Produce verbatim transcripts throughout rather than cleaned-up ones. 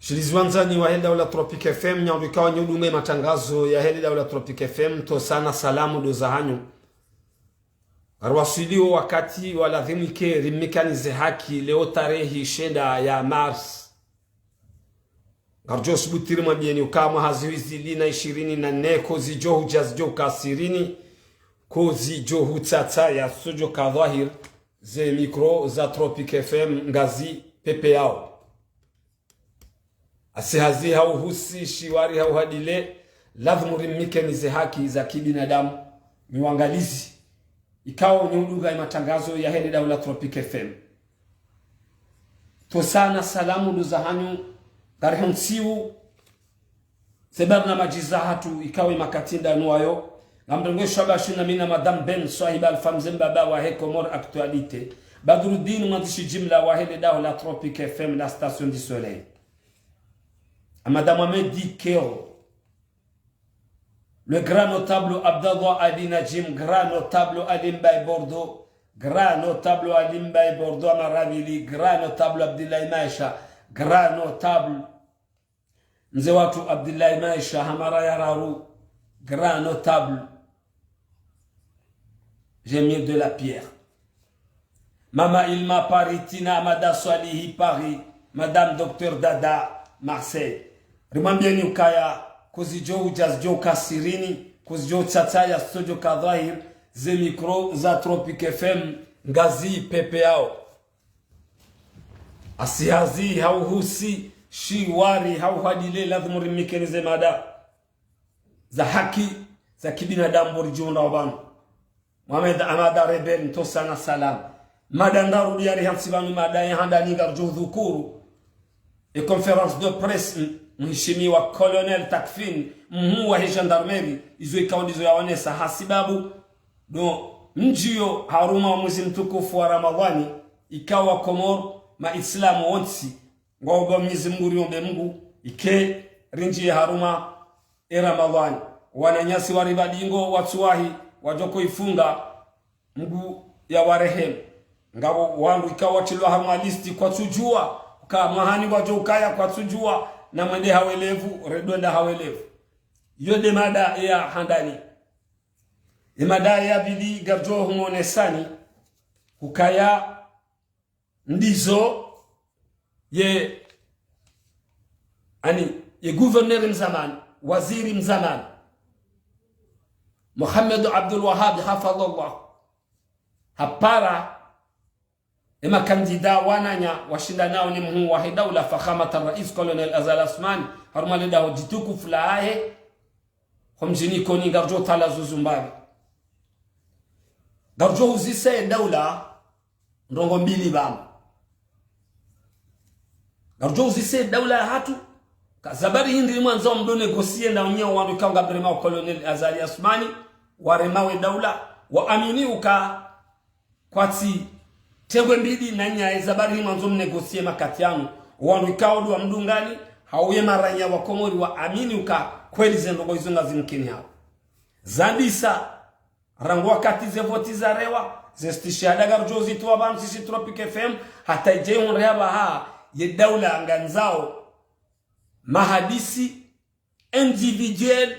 Shilizi wandzani wahe le daula Tropic F M, nyi wandru ikao nyi udunga ye matangazo yahe le daula Tropic F M, ntsosa na salamu ndo zahanyu. Ngariwaswilio wakati wa ladhimu ike rimnikeni ze haki, leo tarehi shenda ya mars. Ngaridjo subutu rimwambieni uka mwaha zihwi zili na ishirini na nne, kozi djo hudja zidjo uka sirini, kozi djo hutsatsa ya zitsodjo ka dhwahir, ze mikro za Tropic F M ngazi pepeyao. Asi hazi hau husi, shiwari hau hadile, ladhimu rimnikeni ze haki za kibinadamu, nyi wangalizi ikao nyi udunga ye matangazo yahe le daula Tropic F M. Ntsosa na salamu ndo zahanyu, ngariho ntsiu ze barnamaji zahatru ikao ye makati ndanu wayo, ngamrengo shwaba shuna mina Madame Ben, swahiba Alpha Mze Mbaba wahe Comores Actualité, Badruddin, mwandzishi jimla wahe le daula Tropic F M, la station du soleil. Amada Mohamed Dikeo, le grand notable Abdallah Ali Najim, grand notable Ali Mbaye Bordeaux, grand notable Ali Mbaye Bordeaux Amaravili, grand notable Abdillahi Maesha, grand notable Mze watru Abdillahi Maesha Hamara ya Raru, grand notable Jamil de la Pierre. Mama Ilma Paris, Tina Amada Swalihi Paris, Madame Docteur Dada Marseille. Rimwambieni ukaya, kozi djo hudja zidjo uka sirini, kozi djo hutsatsa ya zitsodjo ka dhwahir, ze mikro za Tropic F M ngazi pepeyao. Asi hazi hau husi, shiwari hau hadile, ladhimu rimnikeni ze mada za haki za kibinadamu bo ridjo undra pvanu. Mohamed Amada Rebel, ntsosa na salamu. Mada ngarudi yari hantsi pvanu, mada ya handani ngaridjo dhukuru ye conférence de presse, m-, mheshimiwa Colonel Takfin, mhuu wahe gendarmerie, izo ikao ndizo yaonesa hasibabu ndo mdjio harumwa mwezi mtukufu wa Ramadhani, ikao wa Komori, maislamu wontsi, ngwaomba Mwenyezi Mungu, riombe Mungu ike rindjie harumwa e Ramadhani. Wananyasi wari pvadingo watsuwahi, wadjoko ifunga, Mungu ya warehemu. Ngapvo wandru ikao watrilwa harumwa listi kwatsudjua, uka mwahani wadjo ukaya kwatsudjua, na mwende hawelevu, redwenda hawelevu. Iyo nde mada ya handani. Ye mada ya pvili ngaridjo humonesani ukaya ndizo ye, ani, ye gouverneur mzamani, waziri mzamani, Mohamed Abdul Wahab, hafadhahullah, hapara ye makandida wananya washindanao ni mhuu wahe daula, Fakhamat Rais Colonel Azali Assoumani, harumwa le daho djitukufu lahahe, ho mdjini Ikoni, ngaridjo tala zuzu mbali. Ngaridjo huzisa ye daula ndrongo mbili pvanu. Ngaridjo huzisa ye daula yahatru, ka sababu hindri mwandzao mdo négocier na unye wandru ikao ngwamremao Colonel Azali Assoumani, waremao ye daula, waamini uka kwatsi tengwe mbili na nyaye, sababu hindri mwandzo mnégocier makati yanu, wandru ikao ndo wamdungani, hau ye maranya wa Komori waamini uka kweli ze ndrongo izo ngazimkini hao. Zandisa, rangu wakati ze voti zarewa, ze stishihada ngaridjo zitowa pvanu sisi Tropic F M, hata idje ihundre hapvaha, ye daula ngandzao mahadisi individuel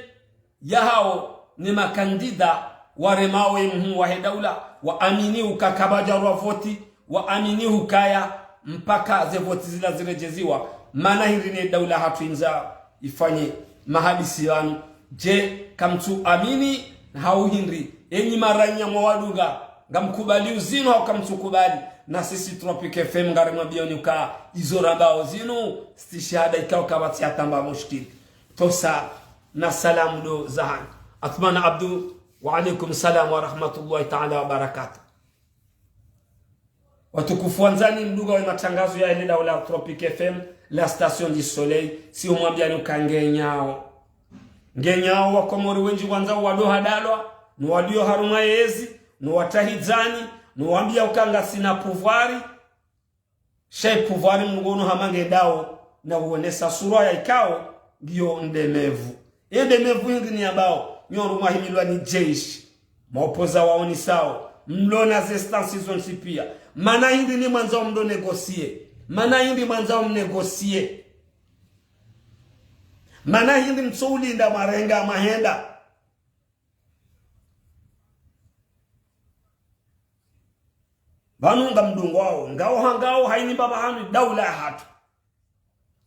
yahao ne makandida waremao ye mhuu wahe daula, waamini uka kapvadjarwa voti, waamini ukaya mpaka ze voti zila ziredjeziwa, mana hindri ne daula yahatru indza ifanye mahadisi yanu. Je, kamtsuamini hau hindri? Enyi maranya mwawadunga, ngamkubali uzinu hau kamtsukubali? Na sisi Tropic F M ngarimwambioni uka izo rambao zinu, stishihada ikao kapvatsi hata mba mushkili. Ntsosa na salamu ndo zahanyu. Athman Abdu, wa alaikum salam wa rahmatullahi ta'ala wa barakatuh. Watukufu wandzani, mdungao ye matangazo yahe le daula Tropic F M, la station du soleil, si umwambiani uka ngenyao. Ngenyao wa Komori wendji wandzao wado hadalwa, no walio harumwa yezi, no watahidzani, no wambia uka ngasina pouvoir, sha ye pouvoir mngono hama ngendao na uonesa sura ya ikao ngiyo ndemevu. Ye ndemevu hindri ni yambao, nyi wandru mwahimilwa ni jeshi, maopoza waonisao, mlo na ze instances zontsi pia. Mana hindri nyi mwandzao mdo négocier? Mana hindri mwandzao mnégocier? Mana hindri mtsoulinda mwarenga mwahenda. Pvanu ngamdungwao, ngao ha ngao hayini mbapvi hanu daula yahatru.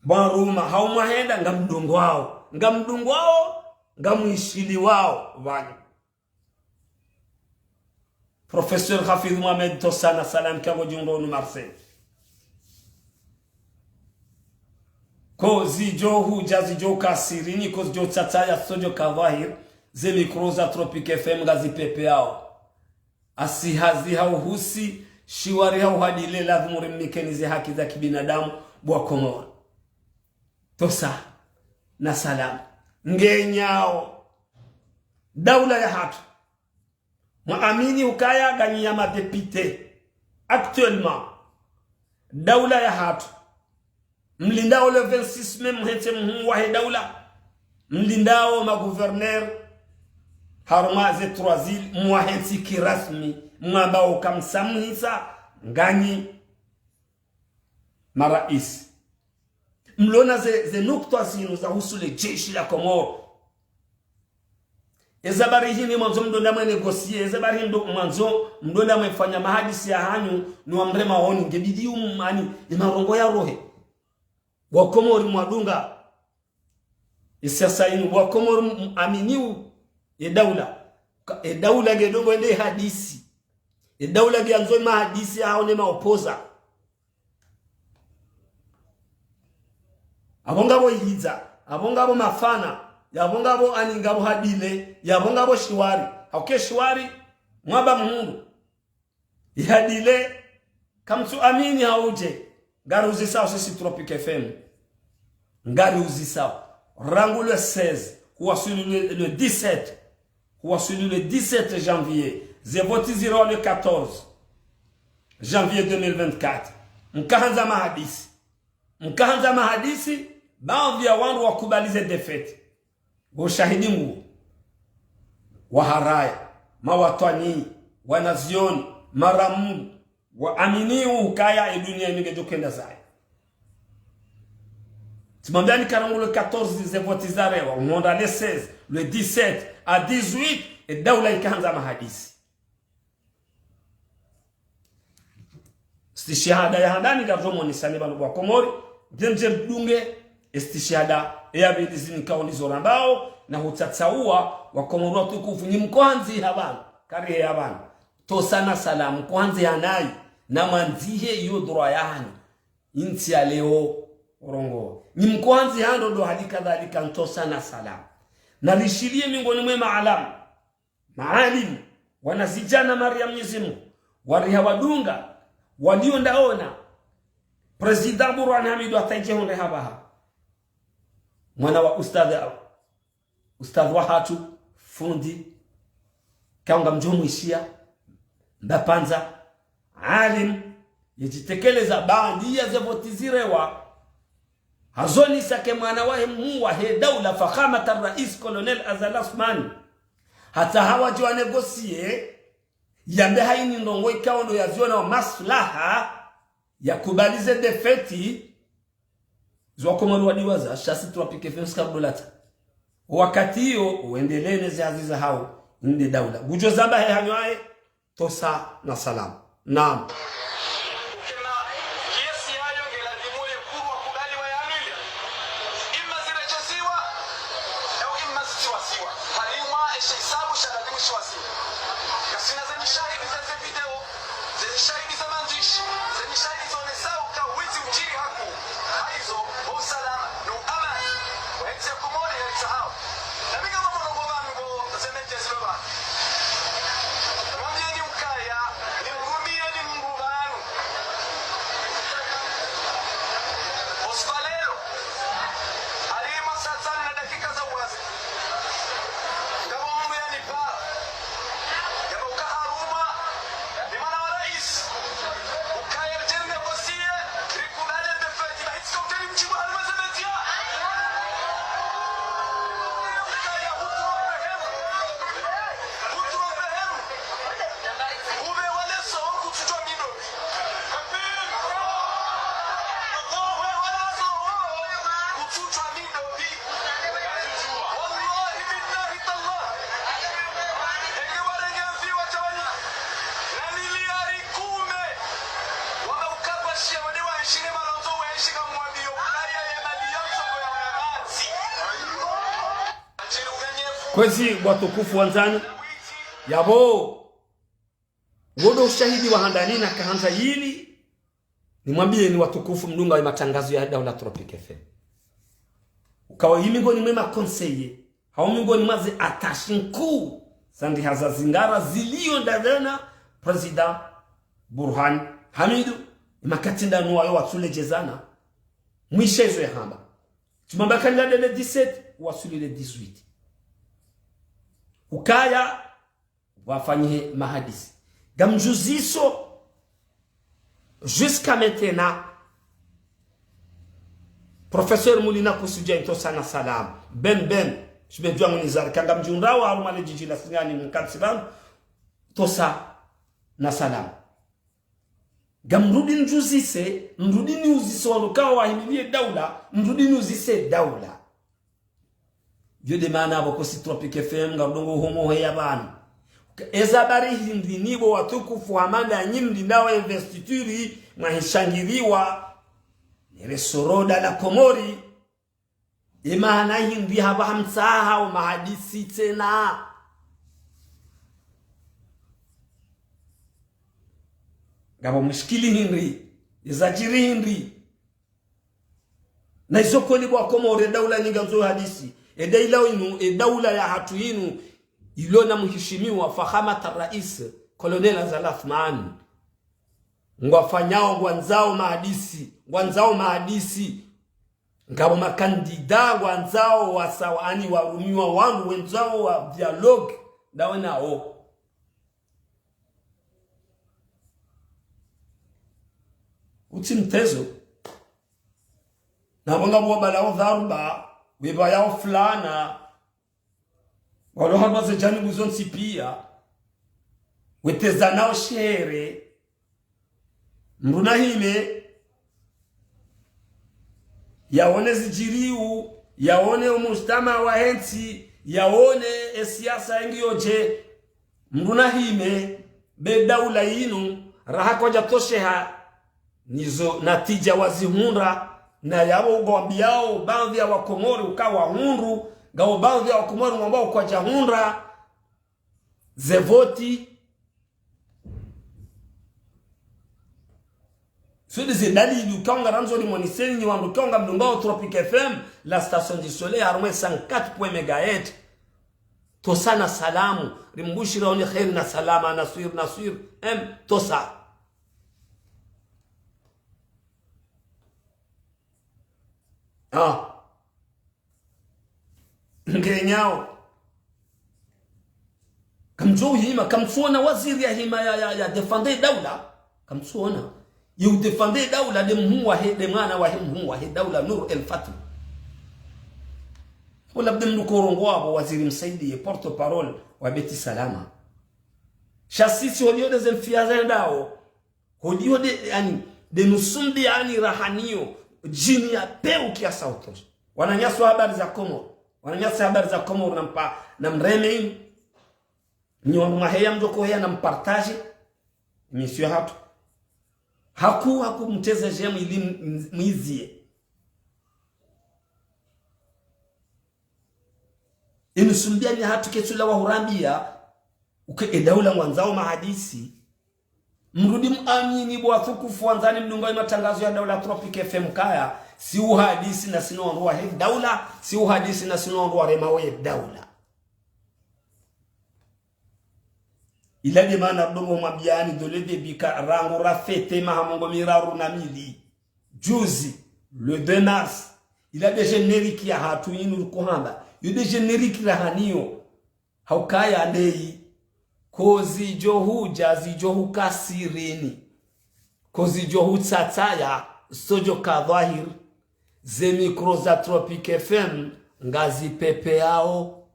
Pvanu ruma, hau mwahenda ngamdungwao, ngamdungwao, ngamwishiliwao, pvanu. Professeur Hafidh Mohamed, tosa na salam, kiango djundro nu Marseille. Ko zidjo hudja zidjo ka sirini, ko zidjo tsatsa ya sodjo ka dhwahir, ze mikro za Tropic F M ngazipepeao. Asi hazi hau husi, shiwari hau hadile, lazimu rimnikeni ze haki za kibinadamu, bo wa Komori. Tosa na salam. Ngenyao daula yahatru. Mwaamini ukaya nganyi ya madéputé. Actuellement, daula yahatru. Mlindao le vingt-six mai mhentse mhuu wahe daula. Mlindao magouverneur harumwa ze trois îles mwahentsi kirasmi. Mwambao kamsamuhisa nganyi marais. Mlona ze, ze nukta zinu zahusu le jeshi la Komoro. Eza bari hini mwandzo mdonda mwe négocier, eza bari hini ndo mwandzo mdonda mwe fanya mahadisi yahanyu, ni wamre maoni, ngebidi umani, ni marongo ya rohe. Bo wa Komori mwadunga. Isiasa inu, bo wa Komori m-, aminiu, e daula. Ka-, e daula ngedongo ende hadisi. E daula ngeandzo mahadisi yahawo ne maopoza. Apvo ngapvo ihidza, apvo ngapvo mafana, yapvo ngapvo ani ngapvo hadile, yapvo ngapvo shiwari. Hauke shiwari, mwaba mhundu. Ihadile, kamtsu amini haudje, ngari uzisao sisi Tropic F M. Ngari uzisao. Rangu le seize, huwaswili le, le dix-sept, huwaswili le dix-sept janvier, ze voti zirewa le quatorze janvier deux mille vingt-quatre. Mkahandza mahadisi. Mkahandza mahadisi, baadhwi ya wandru wakubali ze défaite. Wo shahidi ngu, waharaya, mawatwani, wanazioni, maramu, waamini ukaya e dunia inu ngedjo hwenda zayo. Tsimwambiani ka rangu le quatorze ze voti zarewa, umonda le seize, le dix-sept, à dix-huit, e daula ikahandza mahadisi. Istishihada ya handani ngarijo monisani pvanu bo wa Komori, ndjendje mdunge, istishihada ya pvili zinika ulizo rambao, na hutsatsaua, wa Komori watukufu, nyi mkohandzi ha pvanu, karihe ya pvanu. Tosa na salamu, mkohandzi ha nayi, na mwandzihe iyo droit yahanyu. Intsi ya leo, urongoa. Nyi mkohandzi ha ndro ndo hali kadhalika ntosa na salamu. Na rishiliye miongoni mwe maalamu. Maalimu, wanazidjana mari ya Mwenyezi Mungu, wariha wadunga, walio ndaona, Président Bourhane Hamidou hata idje hundre hapvaha. Mwana wa ustadh, ustadh wahatru, fundi, kaunga mdjo mwishiya, mbapvandza, alim, yedjitekeleza baanda ya ze voti zirewa, hazonisa ke mwana wahe mhuu wahe daula, Fakhamat al-Rais Colonel Azali Assoumani. Hata hawadjo wa négocier, yambe haini ndrongo ikao ndo yaziona wa maslaha, yakubali ze défaite, zo wa Komori wadiwaza, sha si Tropic F M skarudolata. Wakati iyo, wendelee ne ze hazi zahao, inde daula. Ngudjo zamba he hanyo aye, tosa na salamu. Naam. Ukena kiasi yayo ngelazimu ye kuru wakubali wayanulia. Ima ziredjeziwa, au ima zitsiwasiwa. Harimwa eshe hisabu sha lazimu shiwasiwe. Ngasina ze mishahidi za ze video, ze mishahidi za mandzishi, ze mishahidi zonesao ka wizi udjiri haku. Haizo, bo usalama, no amani. Wa entsi ya Komori yaritsahao. Na mi ngam mono ngo pvanu bo ze média zilo pvanu. Mwambieni ukaya, nimrumiyeni mndru pvanu. Bo Sipalelo, harimwa saa tsanu na dakika za uwazi. Ngapvo mndru yanipara. Yamba uka harumwa, ni mwana wa rais. Ukaya ridje ri négocier. Kwezi watukufu wandzani, yapvo, wo ndo ushahidi wa handani nakahandza yili nimwambiyeni watukufu mdungao ye matangazo ya Daula Tropic F M. Ukawo yimi ngoni mwe ma conseillers, hau mi ngoni mwa ze attaches nkuu, za ndriha za zingara zilio ndavena Président Bourhane Hamidou, makati ndanu wayo watsuledjezana, mwishe izo yahamba. Tsimwamba kani la le dix-sept, wasuli le dix-huit. Ukaya, wafanyihe mahadisi. Ngamdjuziso, jusqu'à maintenant, Professeur Moulina Koussoudja, ntosa na salamu. Ben, ben, shibedjwa nguni zari, kanga mdjundrawo harumwa le djidji la Singani mkatsi pvanu, ntosa na salamu. Ngamrudi ndjuzise, mrudi niuzise wanu kawo wahimiliye daula, mrudi niuzise daula. Yo nde maana apvo kosi Tropic F M ngarudungo uhomoheya pvanu. Eza habari hindri nipvo watukufu hama nda nyi mlindao investiture mwahishangiriwa, nele soroda la Komori. Ye maana hindri hapvo hamtsaha wo mahadisi tsena? Ngapvo mushkili hindri? Eza djiri hindri? Na izo kweli bo wa Komori, e daula nyi ngandzo hadisi. E daula inu, e daula yahatru inu, ilo na muhishimiwa Fakhamat Rais, Colonel Azali Assoumani. Ngwafanyao, ngwandzao mahadisi, ngwandzao mahadisi. Ngapvo makandida ngwandzao wasawa, ani warumiwa wandru wendzao wa dialogue ndawe nawo. Kutsi mtezo. Na pvo ngapvo wabalao dharuba, wepvayao fulana, walo harumwa ze janibu zontsi piya, wetezanao shere, mdru nahime, yaone zidjiriwo, yaone umujtamaa wahe ntsi, yaone e siasa yengiyo dje, mdru nahime, be daula yinu, raha kwadjatosheha, nizo natija wazihundra, na yapvo ngwambiyao baadhwi ya Wakomori uka wahundru, ngapvo baadhwi ya Wakomori ngwambao kwadjahundra ze voti. Zo nde ze dalili uka ngarandzo rimwoneseni nyi wandru uka ngamdungao Tropic F M, la station du soleil, harumwa cent quatre point un mégahertz. Ntosa na salamu, rimbushira woni kheri na salama, Naswir, Naswir, em, ntosa. Ah. Ngenyao. Kamtsuhima, kamtsuona waziri yahima ya, ya, ya défendre daula. Kamtsuona. Ye u défendre daula nde mhuu wahe, nde mwana wahe mhuu wahe daula, Nour El Fath. Ko labda mdru korongoa apvo waziri msaidizi, porte-parole wa Beit Salam. Sha sisi holiho nde ze mfiya zendao. Holiho nde, yani, nde nusumbi yani raha niyo, djini ya peu kiasi ya utosha. Wananyasi wa habari za Komori. Wananyasi habari za Komori nampa, namreme inu. Nyi wandru mwaheya mdjo koheya na mpartage émission yahatru. Haku, haku mteze j'aime ili m-, m-, mwizie. Inu sumbiani hatru ketsula wa hurambiya, uke e daula ngwandzao mahadisi. Mrudi muamini bo watukufu wandzani mdungao ye matangazo ya Daula Tropic F M kaya, si uhadisi na sino wandru wahe daula, si uhadisi na sino wandru waremao ye daula. Ila nde maana ndo ngomwambiyani dole de bika rangu rafete maha mengo miraru na mili. Juzi, le deux mars. Ila nde générique yahatru inu rikuhamba. Yo nde générique rahaniyo. Haukaya ndeyi. Ko zidjo hudja, zidjo hukasirini. Ko zidjo hutsatsaya, sodjo ka dhwahir. Ze micro za Tropic F M, ngazipepeyao.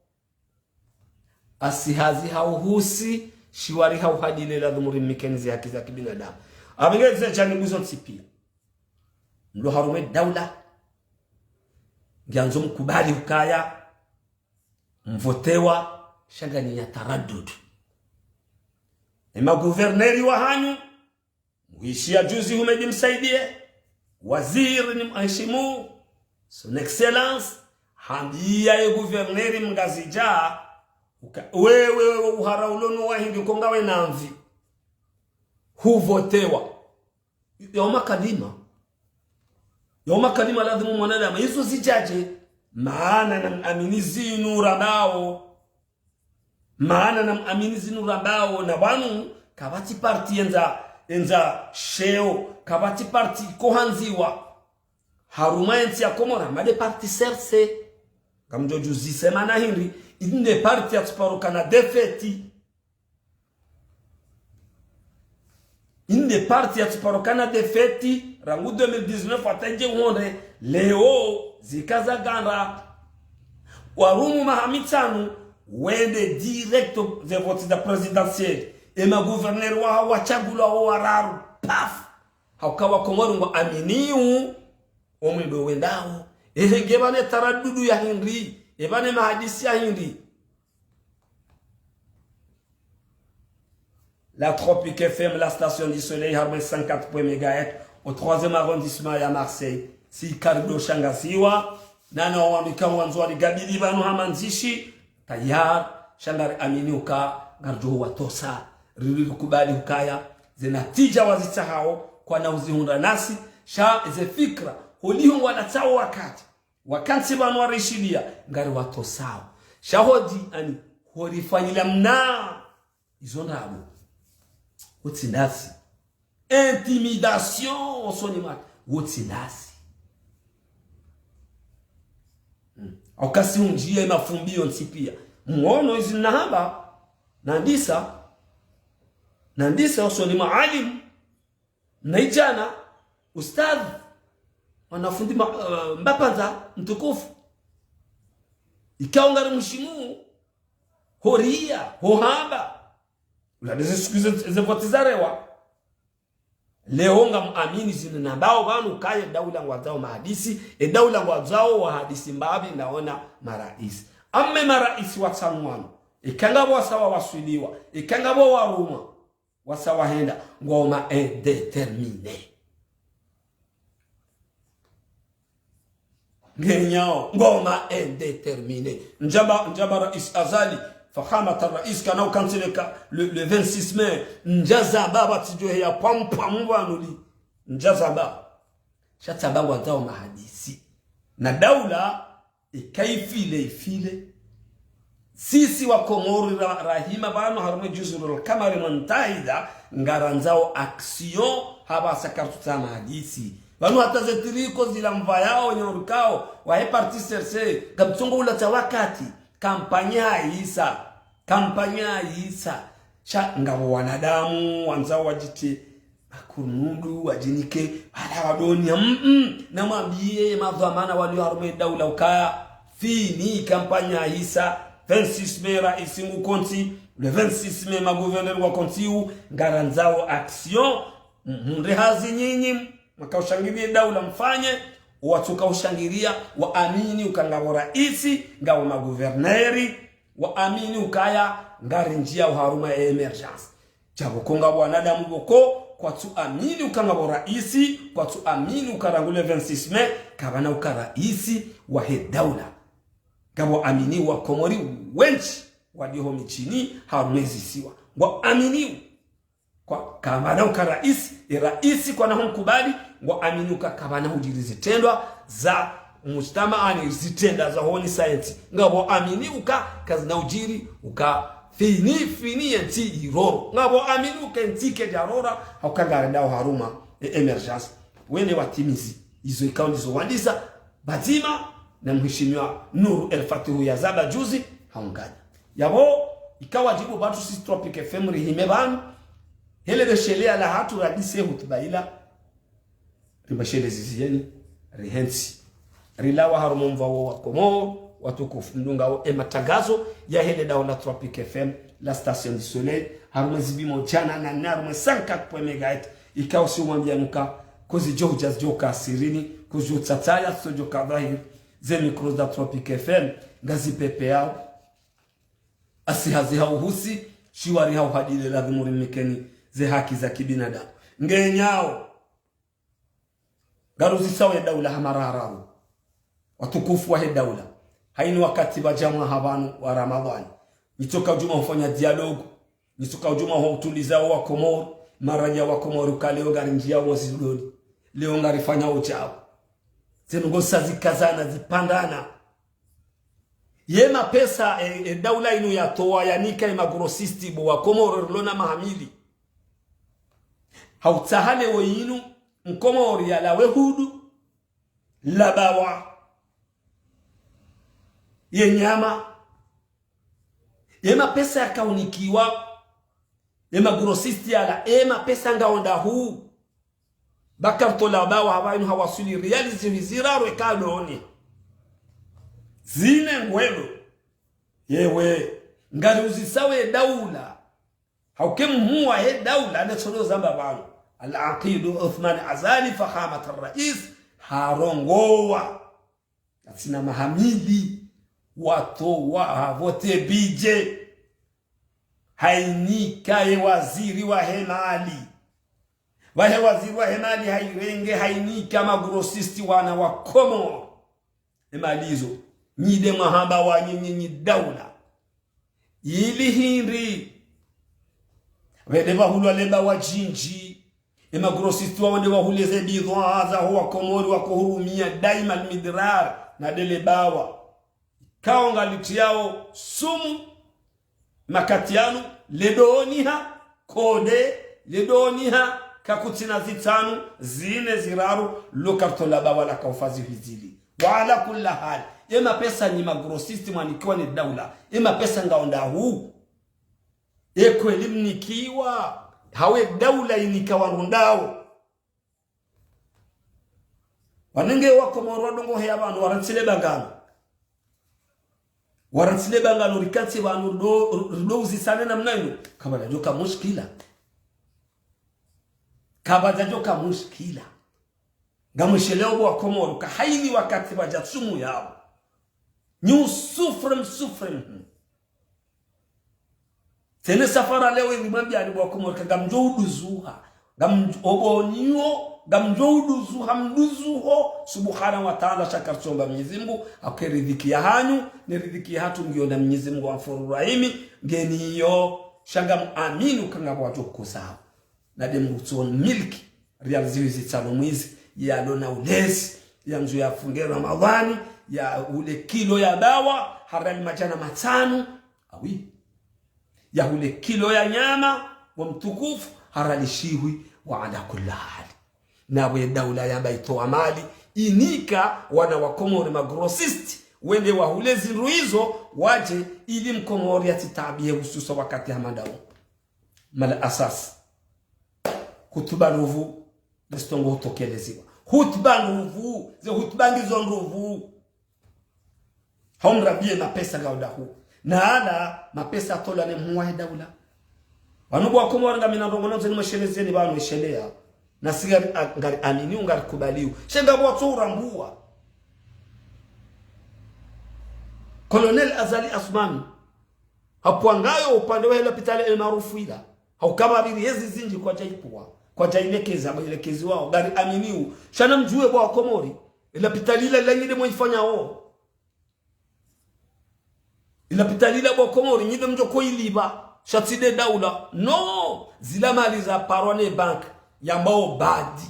Asi hazi hauhusi, shiwari hauhadile ladhimu rimikeni ze haki za kibinadamu. Apvo nge ze janibu zontsi piya. Mlo harumwa e daula. Ngiandzo mkubali ukaya. Mvotewa, sha nganyi na taradudu. E maguverneri wahanyu, muhishiya juzi Humedi Msaidie, waziri ni mheshimu, son excellence, hambiya ye guverneri Mngazidja, Uka-, wewe, wewe, uhara ulo no wahindi uko ngawe na mvi. Huvotewa. Yauma kalima. Yauma kalima lazimu mwanadamu. Izo zidjadje. Maana namwamini zinu rambao. Maana namwamini zinu rambao. Na pvanu, kapvatsi parti yendza, yendza sheo. Kapvatsi parti ikohandziwa. Harumwa yentsi ya Komori, hama nde parti C R C. Ngamdjo djuzise mana hindri, inde parti yatsuparukana défaite. Inde parti yatsuparukana défaite, rangu deux mille dix-neuf hata idje uhondre, leo zika zaganda. Warumu maha mitsanu, wende direct ze vote za présidentielle. E ma gouverneur wahawo watsungulwa wo wararu, paf! Hauka wakomori ngwaaminio omwendo wendao. Ehe, nge pvane taradudu ya hindri, e pvane mahadisi ya hindri. La Tropique F M, la station du soleil, harumwa cent quatre point un mégahertz, au troisième arrondissement ya Marseille. Si karido shangaziwa, nana wandika wandzo waligabili pvanu hama ndzishi, tayari, sha ngariamini uka ngaridjo watosa, riri rikubali ukaya, ze natija wazitsahao, kwana uzihundra nasi, sha ze fikra, holiho ngwanatsao wakati, wakantsi pvanu warishiliya, ngariwatosao. Sha hodi, ani, horifanyila mna, izo ndrabo. Utsi ndasi. Intimidation, osoni mwa, utsi ndasi. Hmm. Au kasi undjia emafumbi yontsi pia. Mwono izi nahamba, nandisa, nandisa osoni mwa alimu, na idjana, ustadh, mwanafundi ma-, eh, Mbapandza, mtukufu. Ikao ngarimheshimu, horiya, hohamba. Ula ndeze siku ze, ze vote zarewa. Leo ngamwamini zinu nambao pvanu kaya daula ngwandzao mahadisi, e daula ngwandzao wahadisi mbapvi naona marais. Amma marais watsanu wanu, ika ngapvo wasawa waswiliwa, ika ngapvo warumwa, wasawa henda, ngwao ma indéterminés. Ngenyao, ngwao ma indéterminés. Ndjamba, ndjamba rais Azali, fakhamat rais kana ukansileka le, le vingt-six mai. Ndjazamba pvatsidjo heya pwamu pwamu pvanu li. Ndjazamba. Sha tsamba ngwandzao mahadisi. Na daula, ika ifile, ifile. Sisi wakomori ra-, rahima pvanu harumwa Juzurul Kamari Muntahida, ngarandzao action, hapvasa karitsutsaha mahadisi. Pvanu hata ze tricot zila mvayao nyorukao, wahe parti C R C, ngamtsongo ulatsa wakati, kampanyi hayisa, kampanyi hayisa. Sha ngapvo wanadamu, wandzao wadjite, makurundu, wadjinike, wala wadonia, mm, mm. Namwambiye, madhwamana walio harumwa e daula ukaya, fini kampanyi yahisa, vingt-six mai raisi ngukontsi, le vingt-six mai magouverneur wakontsi u, ngarandzao action, mhundre hazi nyinyi, mwakao ushangiriya e daula mfanye, owatsuka ushangiriya, waamini uka ngapvo raisi, ngapvo magouverneur, waamini ukaya, ngarindjiya oharumwa e émergence. Djapvo ko ngapvo wanadamu pvoko, kwatsuamini uka ngapvo raisi, kwatsuamini uka rangu le vingt-six mai, kapvana uka raisi wahe daula. Ngapvo amini wakomori wendji walio ho midjini harumwa ezisiwa. Ngwaamini kwa, kapvana uka raisi, e raisi kwana humkubali, ngwaamini uka kapvana hudjiri zitrendwa za mujtamaa, ani zitrendwa za honi sayensi. Ngapvo amini uka kazina udjiri, uka fini, fini yentsi iroro. Ngapvo amini uka yentsi kedjarora, hauka ngarendao harumwa e émergence. Wene watimizi. Izo ikao ndizo wandisa, pvadzima na mheshimiwa Nour El Fath yazamba juzi, haunganya. Yapvo, ika wadjibu pvatsu sisi Tropic F M rihime pvanu, hele le sheleya lahatru radise hutuba ila, ribashele ziziyeni, rihentsi. Rilawa harumwa omva wo wakomori, watukufu mdungao e matangazo, yahe le daula Tropic F M, la station du soleil, harumwa ezipimo djana na nne, harumwa cent quatre point un mégahertz, ikao si umwambia nuka, kozidjo hudja zidjoka sirini, kozidjo tsatsaya, zidjoka dhahiri, ze micro za Tropic F M, ngazipvepveyao. Asi hazi hauhusi, shiwari hauhadile lazimu rimnikeni, ze haki za kibinadamu. Ngenyao, ngaruzisao ye daula ha mara ya raru. Watukufu wahe daula. Hayini wakati pvadja mwaha pvanu wa Ramadhwani. Nitsoka udjuma hufanya dialogue. Nitsoka udjuma hutuliza wa Komori. Maranya wa Komori uka leo ngari ndziya wo zindroni. Leo ngarifanya udjao. Zinu ngozisa zikazana, zipandana. Ye mapesa, e, e daula inu yatowa yanika e magrossiste bo wa Komori rilo na maha mili. Hautsaha leo inu, Mkomori yalawe hudu, labawa, ye nyama. Ye mapesa yakaunikiwa, ye magrossiste yala, ye mapesa ngayo ndahu. Ba kartula bawa hapvanu hawaswili riali zihwi ziraru eka doni. Zine ngwelo. Yewe, ngari uzisao ye daula. Hauka mhuu wahe daula, ne tsodo zamba pvanu. Al-Aqid Uthman Azali, Fakhamat al-Rais, harongowa. Katsina maha mili, watowa, havote budget. Hainika ye waziri wahe mali. Wahe waziri wahe mali hairenge, hainika magrossiste wana wa Komori. E mali izo, nyi nde mwahamba wanyu nyinyi daula. Ili hindri, wende wahulwa leba wa djindji. E magrossiste wao nde wahule ze bidhwaa zaho wa Komori wakohurumia daima almidrar na ndele bawa. Kao ngalitiao sumu, makati yanu, le doniha, kode, le doniha, kakutsina zitsanu, zine ziraru, lo kartula bawa la kaufa zihwi zili. Wa ala kulli hal, ye mapesa nyi magrossiste mwanikiwa ne daula, ye mapesa ngayo ndahu. Ye kweli mnikiwa, hau ye daula inika wandru ndawo. Wanenge wa Komori wadongo heya pvanu, warantsile bangano. Warantsile bangano rikantsi pvanu rido, rido uzisane namna inu. Kapvadjadjoka mushkila. Kapvadjadjoka mushkila. Ngamwisheleo bo wa Komori, ka haini wakati wadja tsumu yawo. Nyi usufre msufre mhu. Tsena safara leo ili mwambiani bo wa Komori, ka ngamdjo uduzuha. Ngam-, obo nyiwo, ngamdjo uduzuha, mduzuho, subhanahu wa ta'ala, sha kartsomba Mwenyezi Mungu, hauka riziki yahanyu, ne riziki yahatru ngiyo na Mwenyezi Mungu Ghafuru Rahimi, ngeni iyo, sha ngamuamini uka ngapvo wadjo kuzawo. Na nde mrutso milki, riali zihwi zitsanu mwezi, yalo na ulezi, yandzo yafunge Ramadhani, yahule kilo ya bawa, ha riali madjana matsanu, awi. Yahule kilo ya nyama, wa mtukufu, ha riali shihwi, wa ala kulli hali. Napvo ye daula yamba itowa mali, inika wana wa Komori magrossiste, wende wahule zindru izo, wadje ili Mkomori yatsitaabihe hususwa wakati hama ndawo. Mal asas. Hutuba ndrovu, ze zitongo hutokeleziwa. Hutuba ndrovu, ze hutuba ngizo ndrovu. Haumrabiye mapesa ngayo ndahu. Na ala mapesa yatolwa ne mhuu wahe daula. Pvanu bo wa Komori ngami na ndrongoo nazo nimweshelezeni pvanu, mwesheleya. Na si ngari, a-, ngariaminiyo, ngarikubaliyo. Sha ngapvo watso urambuwa. Colonel Azali Assoumani. Hapvwa ngayo upande wahe lapitali El Maarouf ila. Hauka pvapviri yezi zindji kwadjaipvuwa. Kwadjailekeza, pvo ilekeziwao. Ngariaminiyo. Sha namdjuwe bo wa Komori. Ilapitali ila, ila nyi nde mwaifanyao. Ilapitali ila bo wa Komori, nyi nde mdjoko ilipva. Sha tsi nde daula. No! Zila mali zaparwa ne banki yambwao BAD.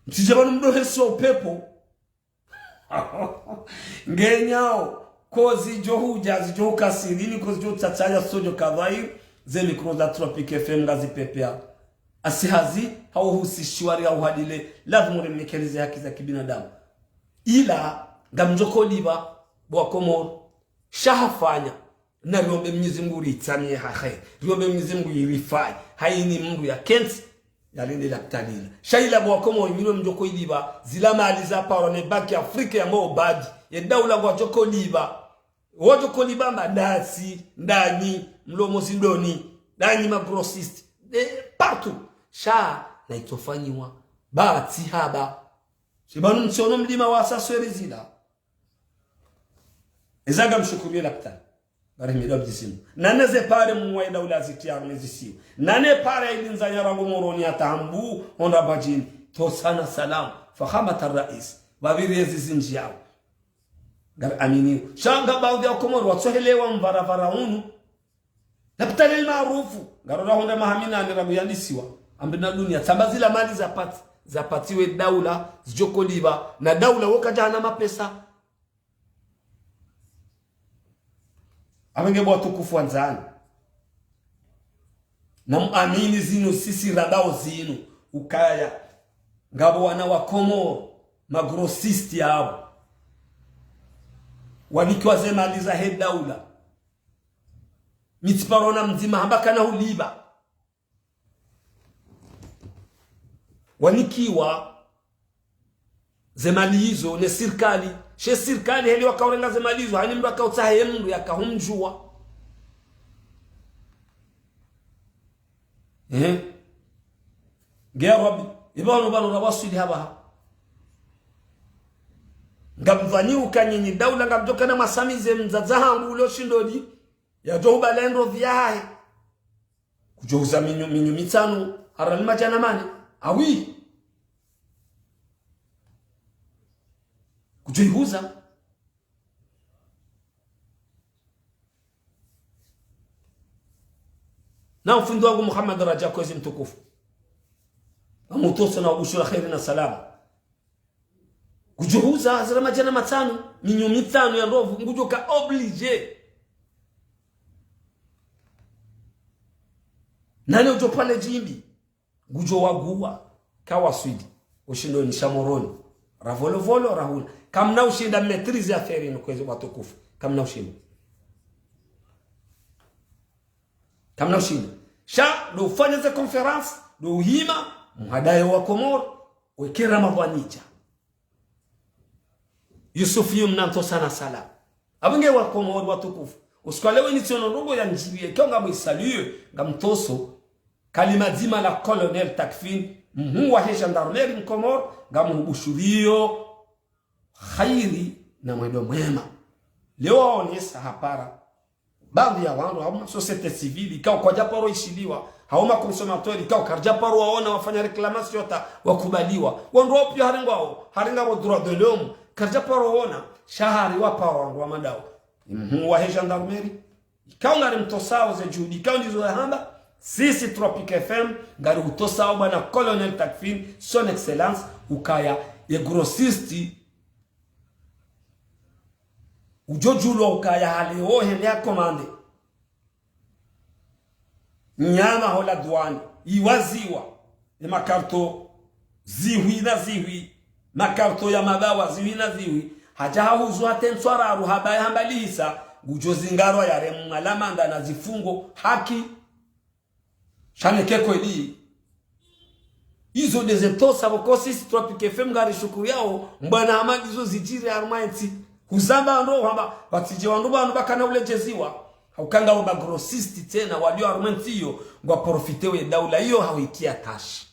Mtsidje pvanu mdo heswa upepvo. Ngenyao, ko zidjo hudja, zidjo hukasiri, ni ko zidjo tsatsa ya studio kadhwayi, ze mikro za Tropic F M ngazipepvea. Asi hazi, hau husishiwa ri hau hadile, lazimu rimnikeni ze haki za kibinadamu. Ila, ngamdjoko lipva, bo wa Komori, sha hafanya. Na riombe Mwenyezi Mungu ritsamiye ha kheri. Riombe Mwenyezi Mungu yirifayi. Haini mndru yakentsi, yalinde lapitali ila. Sha ila bo wa Komori, nyi nde mdjoko ilipva, zila mali zaparwa ne banki ya Afrika yambwao BAD. Ye daula ngwadjoko lipva. Wadjoko lipva mba ndasi, ndanyi, mlomo zindroni, ndanyi magrossiste. De partout. Sha, na itsofanyiwa. Ba tsi haba. Sha pvanu mtsiono mlima wa sasweri zila. Eza ngamshukuriyo lapitali. Ngarihimidiyo Mwenyezi Mungu. Nane ze pare mwaida ula zitiya mezi siyo. Nane pare ili ndzanya rangu Moroni hata Hambu, hondra Mbadjini. Tosana salamu. Fakhamat al-Rais. Pvapviri yezi zindji yawo. Ngari amini. Sha nga baadhi ya Komori watsohelewa mvaravara unu. Lapitali El Maarufu. Ngarora honda maha minane rangu yandisiwa. Ambe na dunia. Tsamba zila mali zapati. Zapatiwe daula. Zidjoko liva. Na daula woka djana mapesa. Apvo nge bo watukufu wandzani. Namuamini zinu sisi rambao zinu. Ukaya. Ngapvo wana wa Komori. Magrossiste yapvo. Wanikiwa ze mali zahe daula. Mi tsiparo ona mdzima hamba kana huliva. Wanikiwa ze mali izo ne sirikali. She sirikali heli wakaurenga ze mali izo. Hani mndru akautsaha ye mndru yakahumdjuwa. Ehe. Nge ya Rabbi, ipvanu pvanu rawaswili hapvaha. Ngamdhwani uka nyinyi daula ngamdjokana mwasamize mdzadze hangu ulo shindoni, yadjo hubala endrovi yahahe. Kudjo huza minyu, minyu mitsanu, harali madjana mane. Awi. Kudjo ihuza. Na ufundi wangu Muhammad Raja kwezi mtukufu. Amutoso na ubushura kheri na salama. Kudjo huza hazira madjana matsanu, minyu mitsanu ya ndrovu, ngudjo ka obligé. Nane udjo pvale djimbi. Ngudjo waguwa, kawaswili, ushindoni sha Moroni. Ra volovolo, rahula. Kamna ushinda maîtrise affaire inu kwezi watukufu. Kamna ushinda. Kamna ushinda. Sha, ndo ufanya ze conférence, ndo uhima, muhadaye wa Komori, weke Ramadhani idja. Yusuf yu mna ntosa na salama. Apvo nge wa Komori watukufu. Usiku wa leo ini tsiono ndrongo ya ndjiriye, ikao ngamwisaluwe, ngamtoso. Kalima dzima la Colonel Takfin, mhuu wahe gendarmerie mkomori, ngamhubushuriyo kheri na mwendo mwema. Leo waonesa hapara. Baadhi ya wandru, hau ma société civile, ikao kwadjaparo ishiliwa, hau ma consommateurs, ikao karidjaparo waona wafanya réclamation hata wakubaliwa. Wandru wao pia harengwao, harengwa wo droits de l'homme, karidjaparo waona, sha hari waparo wandru wa madao. Mhuu wahe gendarmerie, ikao ngarimtosao ze juhudi, ikao ndizo yahamba, sisi Tropic F M, ngarihutosao bwana Colonel Takfin, son excellence, ukaya, ye grossiste, udjo djulwa ukaya hale ohe ne ya commandé. Nyama ho la douane, iwaziwa, e makarto zihwi na zihwi, makarto ya mabawa zihwi na zihwi, hadja hahuzwa tentswa raru habaya hambalihisa, ngudjo zingarwa yaremwa lamanda na zifungo haki. Sha neke kweli. Izo ndeze ntosa pvoko sisi Tropic F M ngarishukuriyao, mbwana hama ndizo zidjiri harumwa entsi. Huzamba ndo hamba, watsidje wandru pvanu bakana uledjeziwa. Hauka ngawo ma grossiste tsena, walio harumwa entsi iyo, ngwa profité we daula iyo, hauikia tashi.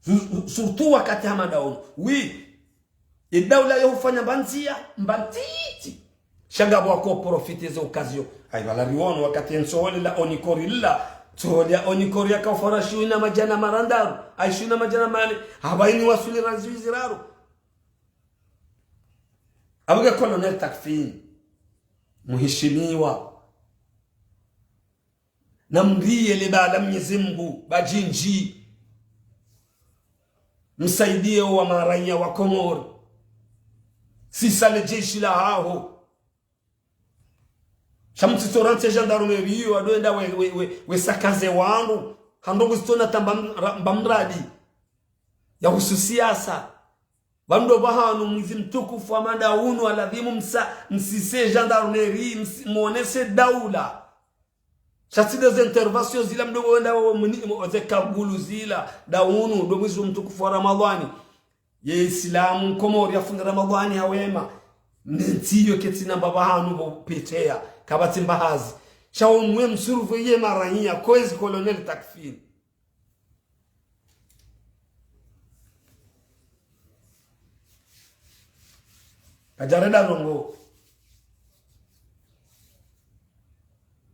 Su-, su-, surtout wakati hama ndaono. Oui. Ye daula yo hufanya mba ndzia, mba ntiti. Sha ngapvo wako profité ze occasion. Ayi, pvala riwono wakati ye ntsohole la Onicor lila. Ntsohole ya Onicor yakaufara shihwi na madjana marandaru. Ayi, shihwi na madjana mane. Hapva ini waswili ra zihwi ziraru. Apvo nge Colonel Takfin. Muhishimiwa. Namriye le bala Mnyezi Mngu, badjindji. Msaidiye wo wa maranya wa Komori. Sisa le jeshi lahaho. Sha mtsitso rantsi gendarmerie iyo, wado enda we, we, we, we sakaze wandru. Handrongo zitsona tamba mra-, mba mradi. Ya husu siasa. Pvandru pvahanu mwezi mtukufu wa manda unu, aladhimu msa-, msise gendarmerie, msi-, mwonese daula. Sha tsi de ze intervention zila mdo wenda wo mni-, mo-, ze kagulu zila, ndaunu, ndo mwezi mtukufu wa Ramadhani. Ye Islamu, Komori yafunge Ramadhani ya wema. Ne ntsi iyo ketsina mba pvahanu pvo peteya, kapvatsi mbahazi. Sha omwe msurveiller maranya, kwezi Colonel Takfin. Kadjarenda ndrongo.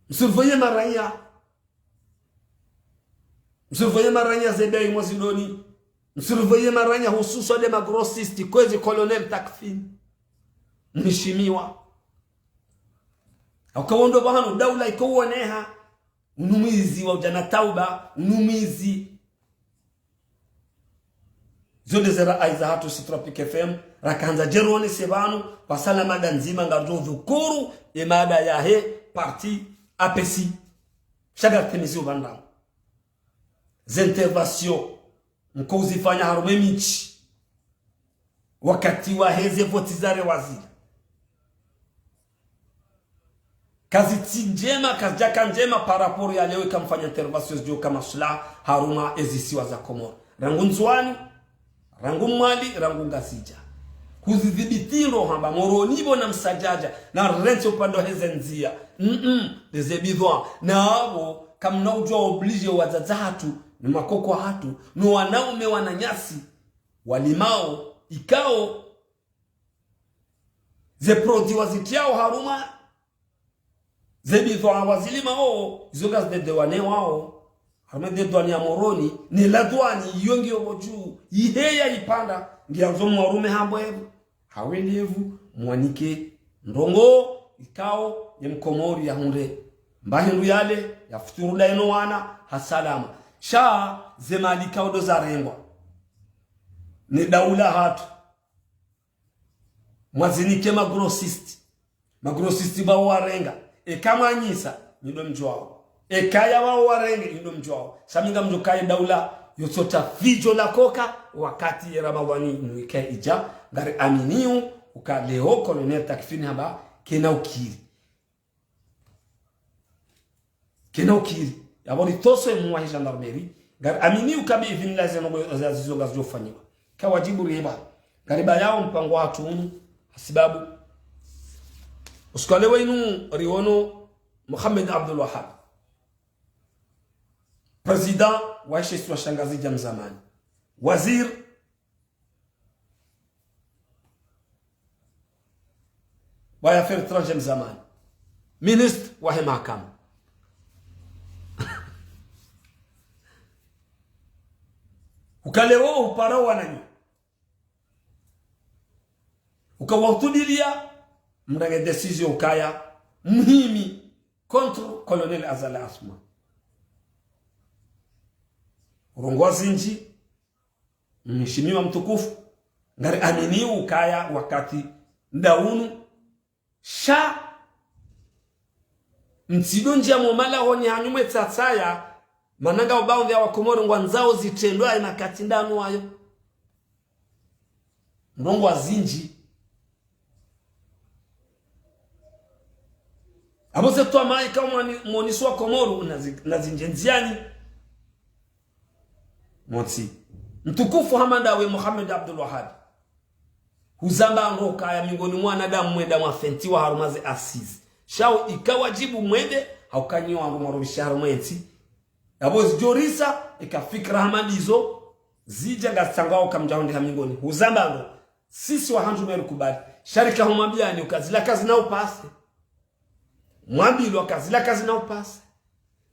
Msurveiller maranya. Msurveiller maranya ze dai mwa zindoni. Msurveiller maranya hususwa nde ma grossistes, kwezi Colonel Takfin. Mheshimiwa. Hauka wo ndo pvahanu daula iko uoneha, unu mwizi wa udjana tauba, unu mwizi. Zo nde ze rayi zahatru si Tropic F M, rakandza dje rone se pvanu, pvasa la mada ndzima ngardjo dhukuru, ye mada yahe parti A P C. Sha ngaritimizi upvandrao. Ze interventions mko uzifanya harumwa ye midji. Wakati wahe ze voti za rewa zila. Kazitsi ndjema, kazidjaka ndjema par rapport ya leo ika mfanya interventions zidjo ka maslaha harumwa ezi isiwa za Komori. Rangu Ndzuwani, rangu Mwali, rangu Ngazidja. Kuzidhibiti ndo hamba Moroni pvo na Msadjadja, na rentsi upande wahe ze ndzia. Mm-mm, nde ze bidhwaa. Na apvo, kamna udjuwa obligé wadzadze hatru, ni makoko hatru, no wanaume wananyasi, walimao, ikao, ze produits wazitriyao harumwa, ze bidhwaa wazilimao, izo ngazi nde douane wao. Harumwa nde douane ya Moroni, ne la douane, iyo ngiyo pvo dju, iheya ipvanda, ngiyandzo mwarume hambwe pvo. Hawelevu, mwanike, ndrongoo, ikao, ye mkomori yahundre. Mba hindru yale, yafuturu nda yeno wana, ha salama. Sha, ze mali ikao ndo zarengwa. Ni daula hatru. Mwazinike ma grossistes. Ma grossistes pvao warenga. Eka mwanyisa, nyi ndo mdjuwao. Eka ya wao warenge, nyi ndo mdjuwao. Sha mi ngamdjo kaye daula, yotsota fidjo la koka, wakati ye Ramadhwani inu ike idja, ngari aminio, uka leo Colonel Takfin hamba, kena ukiri. Kena ukiri. Yapvo ritoswe mwa he gendarmerie. Ngari amini uka bi idhinillahi ze ndrongoo za zizo ngazidjo fanyiwa. Ka wadjibu riba. Ngariba yao mpango watru unu. Hasibabu. Usiku wa leo inu riono Mohamed Abdul Wahab. Président wa she isiwa sha Ngazidja mzamani. Waziri wa affaires étrangères mzamani. Ministre wahe mahakama. Uka leo upara wananyi. Uka wahutudiliya, mrenge décision ukaya, muhimi, contre Colonel Azali Assoumani. Urongoa zindji, mheshimiwa mtukufu, ngari amini ukaya wakati nda unu, sha, mtsido ndjia mo malahoni hanyu mwe tsatsaya, mana nga ubaundhi ya wakomori ngwandzao zitrendwe ayi makati ndanu wayo. Ndrongoo zindji. Apvo ze twamaa ikao mwani-, mwoniswa Komori, nazi-, nazindje ndziani. Montsi. Mtukufu hama ndawe Mohamed Abdul Wahab. Huzamba ngo kaya miongoni mwa wanadamu mwenda mwafentiwa harumwa ze assises. Sha wo ika wadjibu mwende, hauka nyi wangu mwarobisha harumwa entsi. Yapvo zidjorisa, ika fikira hama ndizo, zidja ngazitsangao kamdjahundre ha miongoni. Huzamba ngo, sisi wahandru meri kubali. Sha rika humwambiyani uka zila kazina upase. Mwambilwa uka zila kazina upase.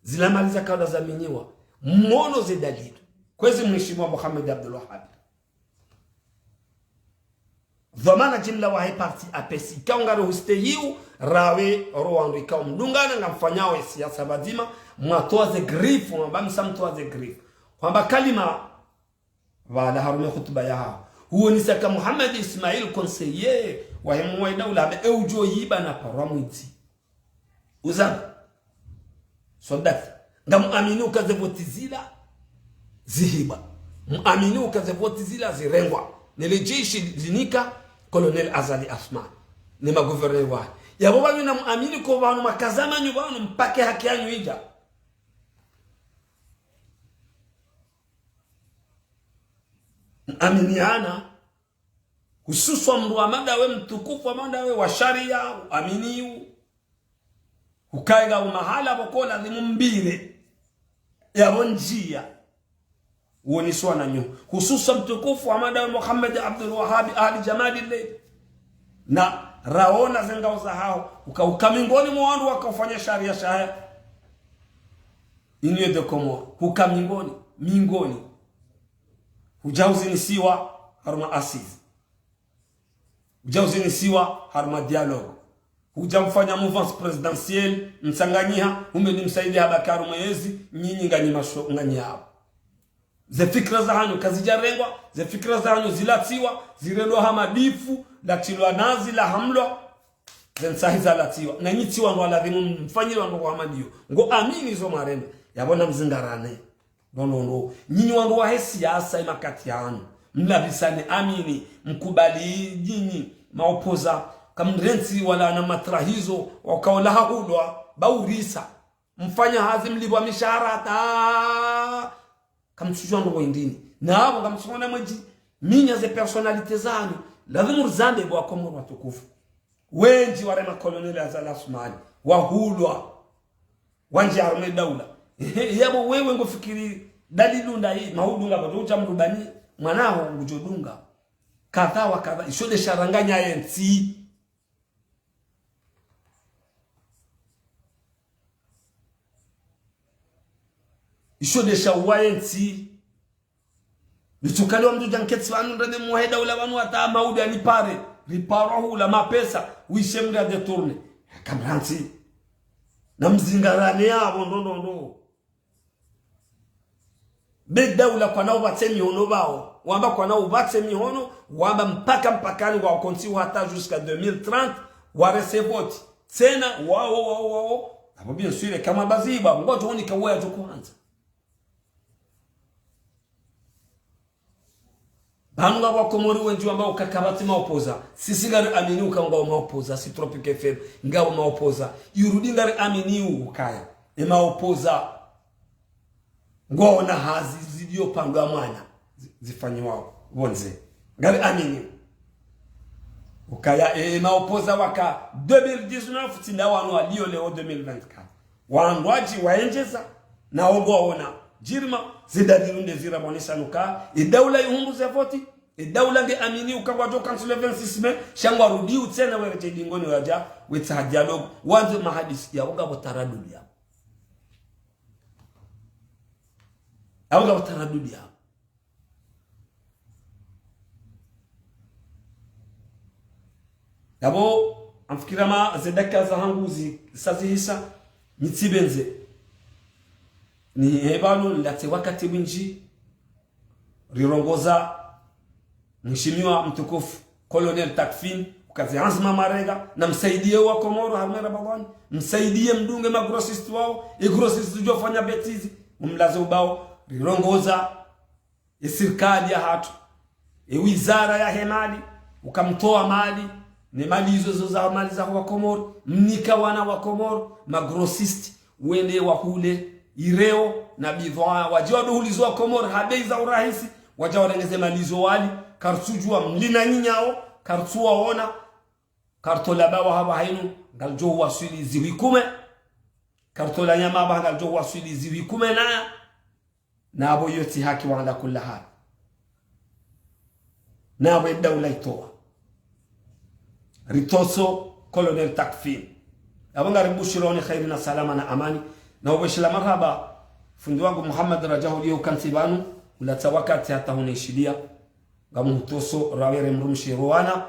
Zila mali za kaula zaminyiwa. Mwono ze dalili. Kwezi mheshimiwa Mohamed Abdul Wahab. Dhwamana jimla wahe parti A P C. Ikao ngari hustehiu, rawe, oro wandru ikao mdungana, ngamfanyao ye siasa pvadzima, mwatoa ze griffes, mwamba msa mtoa ze griffes. Hwamba kalima, pvala harumwa ye hutuba yahaho. Huonesa ka Mohamed Ismail, conseiller wahe mwa daula, hamba e udjo yiba na parwa mwidzi. Uzamba. Swadati. Ngamuamini uka ze voti zila zihibwa. Muamini uka ze voti zila zirengwa. Ne le jeshi linika Colonel Azali Assoumani. Ne magouverneur wahe. Yapvo pvanu namuamini ko pvanu makaza manyu pvanu mpaka haki yanyu idja. Muaminiana, hususwa mndru hama ndawe mtukufu hama ndawe wa sharia, uaminiu. Ukaye ngapvo mahala pvoko lazimu mbire. Yapvo ndjia. Uoniswa nanyu. Hususwa mtukufu hama ndawe Mohamed Abdul Wahab Ali Jamadi le. Na raona ze ngao zahaho. Uka, uka miongoni mwa wandru waka ufanya sharia shaya. Union des Comores. Uka miongoni. Miongoni. Hudja huzinisiwa harumwa assises. Hudja huzinisiwa harumwa dialogue. Hudja mfanya mouvance présidentielle, mtsanganyiha, humbe ni msaidi habaki harumwa yezi, nyinyi nganyi masho, nganyi hao. Ze fikira zahanyu kazidjarengwa, ze fikira zahanyu zilatsiwa, zirendwa ha madifu, latilwa nazi, lahamlwa, ze ntsahi zalatsiwa. Na nyi tsi wandru waladhimu mfanyilwa ndrongo hama ndiyo. Ngo amini zo mwarenda, yapvo na mzingarane. Ndo, ndo, ndo. Nyinyi wandru wahe siasa ye makati yanu. Mlapvisane amini, mkubali nyinyi, maopoza, kamrentsi wala na matrahizo, wakaola hahulwa, baurisa. Mfanya hazi mlipvwa mishahara hata. Kamtsudjuwa ndrongo indrini. Na apvo kamtsuona mwedji, minya ze personnalité zanyu. Lazimu rizambe bo Wakomoro watukufu. Wendji warema Colonel Azali Assoumani. Wahulwa. Wandji harumwa daula. Ehe, yapvo wewe ngofikiri dalili unda hii, mahudu ngapvo, udja mrubani, mwanaho ngudjo dunga. Kadha wa kadha, isho nde sharanganya yentsi. Isho nde shauwa yentsi. Nitsukali wa mndru dja nketsi pvanu ndreme mwahe daula pvanu hata mahudu yanipare. Riparwa hula mapesa, wishe mndru ya détourné. Kamrantsi. Na mzingarane yapvo, ndo, ndo, ndo. Be daula kwana upvatse mihono pvao. Wamba kwana upvatse mihono, wamba mpaka mpakani wa konti hata jusqu'à deux mille trente, warese voti. Tsena, wao, wao, wao. Apvo bien sûr, kama baziba, ngwadjo unika weya djo kuhandza. Pvanu ngapvo Wakomori wendji wamba uka kapvatsi maopoza. Sisi ngari amini uka ngwao maopoza, si Tropic F M, ngapvo maopoza. Irudi ngari amini ukaya. E maopoza. Ngwaona hazi zilio pandwa mwana. Zi-, zifanyiwao. Pvondze. Ngari amini. Ukaya, e, e maopoza waka deux mille dix-neuf, tsi nda wanu walio leo deux mille vingt-quatre. Wandru wadji waendjeza, na wo ngwaona. Djirima, zidadi runde zira mwanisa nuka, e daula ihundru ze voti, e daula nge amini uka ngwadjo kansu le vingt-six mai, sha ngwarudi utsena weredje dingoni wadja, wetsaha dialogue, wandze mahadisi ya, wo ngapvo taradudi ya. Wo ngapvo taradudi ya. Yapvo, ngamfikira ma ze dakika zahangu zi, sa zihisa, nitsipvendze. Nihe pvanu, nilatse wakati mwindji, rirongoza, mheshimiwa mtukufu, Colonel Takfin, uka ze anzma mwarenga, na msaidie Wakomoro, harumwa Ramadhani, msaidie mdunge ma grossistes wao, e grossistes udjo fanya bêtise, mumlaze ubao, rirongoza, e sirikali yahatru, e wizara yahe mali, uka mtowa mali, ne mali izo zo za mali za Wakomoro, mnika wana Wakomoro, ma grossistes, wende wahule, ireo, na bidhwaa, wadje waduhulizo Wakomoro, ha bei za urahisi, wadje warenge ze mali izo wali, kartsudjuwa mlina nyinyao, kartsuwaona, kartola bawa hapva hainu, ngalidjo waswili zihwi kume, kartola nyama hapva ngalidjo waswili zihwi kume naya, na apvo iyo tsi haki wa ala kulli hali. Na apvo e daula itowa. Ritoso Colonel Takfin. Apvo ngari mbushironi kheri na salama na amani. Na upveshela marahaba, fundi wangu Muhammad Rajahu liyo kantsi pvanu, ulatsa wakati hata hunishilia. Ngamuhutoso, rawere mrumshe rowana,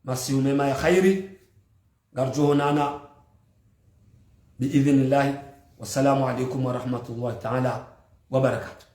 masihu mema ya kheri. Ngarudjo honana, bi idhnillahi. Wassalamu alaikum wa rahmatullahi ta'ala wa barakatuh.